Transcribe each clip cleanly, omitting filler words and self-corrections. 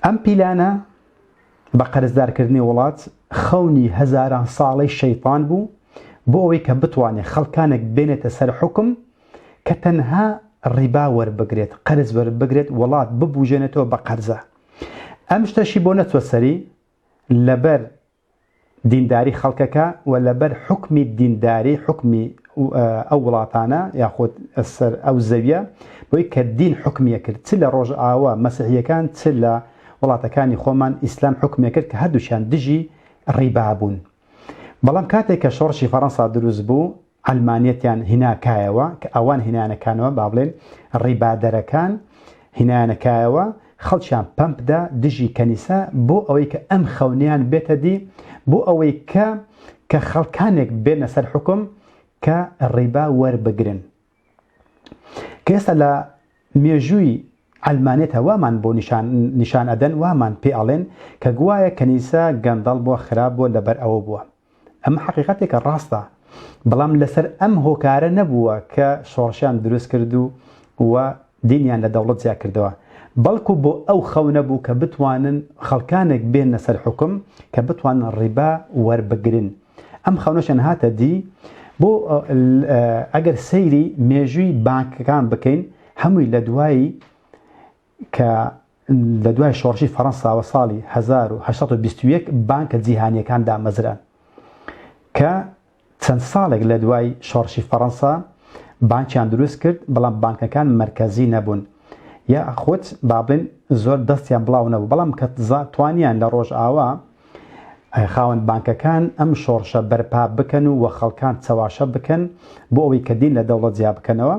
ئەم پیلانە بە قەرزدارکردنی وڵات خەونی هەزاران ساڵەی شەیتان بوو بۆ ئەوەی کە بتوانێت خەڵکانێک بێنێتە سەر حوکم کە تەنها ڕیبا وەربگرێت، قەرز وەربگرێت، وڵات ببوژێنێتەوە بە قەرزە. ئەم شتەشی بۆ نەچوە سەری لەبەر دینداری خەڵکەکە و لەبەر حوکمی دینداری حوکمی ئەو وڵاتانە یاخود سەر ئەو زەویە بۆی کە دین حوکمیە کرد چ لە ڕۆژئاوا مەسیحیەکان چ لە وڵاتەکانی خۆمان ئیسلام حوکمیە کرد کە هەردووکیان دژی ڕیبا بوون بەڵام کاتێک کە شۆڕشی فەڕەنسا دروست بوو عەلمانیەتیان هینا کایەوە کە ئەوان هینایانە کانەوە با بڵێن ڕیبادەرەکان هینایانە کایەوە خەڵکیان پەمپ دا دژی کەنیسە بۆ ئەوەی کە ئەم خەونەیان بێتە دی بۆ ئەوەی کە کە خەڵکانێک بێنە سەر حوکم کە ڕیبا وەربگرن کە ئێستا لە مێژووی عەلمانیەتە وامان بۆ نیشان نیشان ئەدەن وامان پێ ئەڵێن کە گوایە کەنیسە گەندەڵ بووە خراپ بووە لەبەر ئەوە بووە ئەمە حەقیقەتێکە ڕاستە، بەڵام لەسەر ئەم هۆکارە نەبووە کە شۆڕشیان دروست کرد و و دینیان لە دەوڵەت جیا کردەوە، بەڵکو بۆ ئەو خەونە بوو کە بتوانن خەڵکانێک بێننە سەر حوکم کە بتوانن ڕیبا وەربگرن. ئەم خەونەشیان هاتە دی بۆ ئەگەر سەیری مێژووی بانکەکان بکەین هەمووی لە دوای کە لە دوای شۆڕشی فەڕەنساوە ساڵی 1821 بانکە جیهانییەکان دامەزران کە چەند ساڵێک لە دوای شۆڕشی فەڕەنسا بانکیان دروست کرد بەڵام بانکەکان مەرکەزی نەبوون یاخود با بڵێن زۆر دەستیان بڵاو نەبوو بەڵام کە توانیان لە ڕۆژئاوا خاوەن بانکەکان ئەم شۆڕشە بەرپا بکەن و وە خەڵکان چەواشە بکەن بۆ ئەوەی کە دین لە دەوڵەت جیا بکەنەوە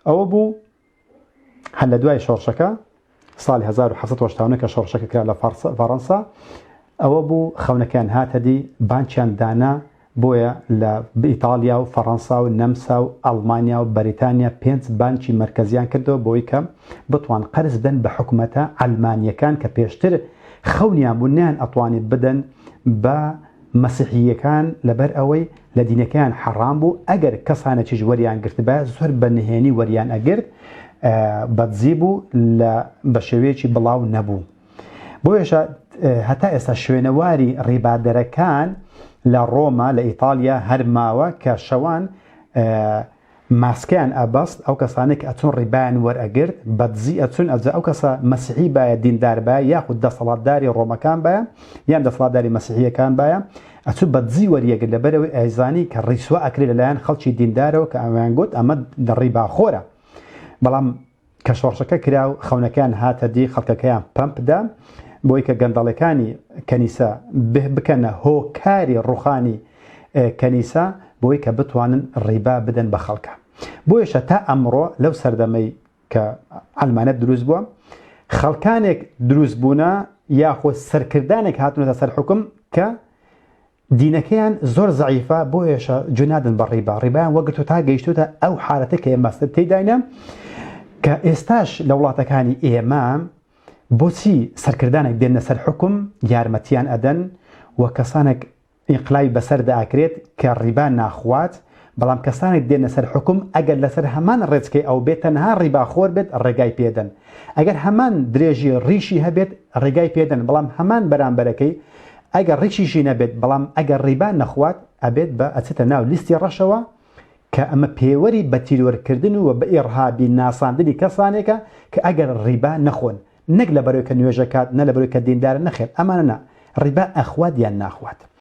ئەوە بوو هەر لە دوای شۆڕشەکە ساڵی 1789 کە شۆڕشەکە کرا لە فەڕەنسا ئەوە بوو خەونەکەیان هاتە دی بانکیان دانا بۆیە لە ئیتاڵیا و فەڕەنسا و نەمسا و ئەڵمانیا و بەریتانیا پێنج بانکی مەرکەزیان کردەوە بۆی کە بتوان قەرز بدەن بە حکومەتە عەلمانیەکان کە پێشتر خەونیان بوو نەیان ئەتوانی بدەن بە مەسیحییەکان لەبەر ئەوەی لە دینەکەیان حەڕام بوو ئەگەر کەسانێکیش وەریان گرتبایە زۆر بە نهێنی وەریان ئەگرت بەدزی بوو لە بە شێوەیەکی بڵاو نەبوو بۆیەشە هەتا ئێستا شوێنەواری ڕیبادەرەکان لە ڕۆما لە ئیتاڵیا هەر ماوە کە شەوان ماسکیان ئەبەست ئەو کەسانەی کە ئەچوون ڕیبایان وەرئەگرت بەدزی ئەچوون ئەوجا ئەو کەسە مەسیحی بایە دیندار بایە یاخود دەسەڵاتداری ڕۆمەکان بایە یان دەسەڵاتداری مەسیحیەکان بایە ئەچوو بەدزی وەریەگرت لەبەرئەوەی ئەیزانی کە ڕیسوا ئەکرێ لەلایەن خەڵکی دیندارەوە کە ئەویان گوت ئەمە ڕیباخۆرە بەڵام کە شۆڕشەکە کرا و خەونەکەیان هاتە دی خەڵکەکەیان پەمپ دا بۆی کە گەندەڵەکانی کەنیسە بکەنە هۆکاری ڕوخانی کەنیسە بۆی کە بتوانن ڕیبا بدەن بە خەڵکە بۆیشە تا ئەمڕۆ لەو سەردەمەی کە عەلمانەت دروست بووە خەڵکانێک دروست بوونە یاخۆ سەرکردانێک هاتوونەتە سەر حوکم کە دینەکەیان زۆر زەعیفە بۆیەشە گوێ نادەن بە ڕیبا ڕیبایان وەگرتوە تا گەیشتوتە ئەو حالەتە کە ئێمە تێداینە کە ئێستاش لە وڵاتەکانی ئێمە بۆچی سەرکردانێک دێنە سەر حکوم یارمەتیان ئەدەن و کەسانێک ئینقلابی بەسەردا ئەکرێت کە ڕیبا ناخوات بەڵام کەسانێک دێنە سەر حوکم ئەگەر لەسەر هەمان ڕێچکەی ئەو بێت تەنها ڕیباخۆر بێت ڕێگای پێدەن ئەگەر هەمان درێژی ڕیشی هەبێت ڕێگای پێدەن بەڵام هەمان بەرامبەرەکەی ئەگەر ڕیشیشی نەبێت بەڵام ئەگەر ڕیبا نەخوات ئەبێت بە ئەچێتە ناو لیستی ڕەشەوە کە ئەمە پێوەری بە تیرۆرکردن و بە ئیڕهابی ناساندنی کەسانێکە کە ئەگەر ڕیبا نەخۆن نەک لەبەرەوەی کە نوێژەکات نە لەبەرەوەی کە دیندارە نەخێر ئەمانە نا ڕیبا ئەخوات یان ناخوات.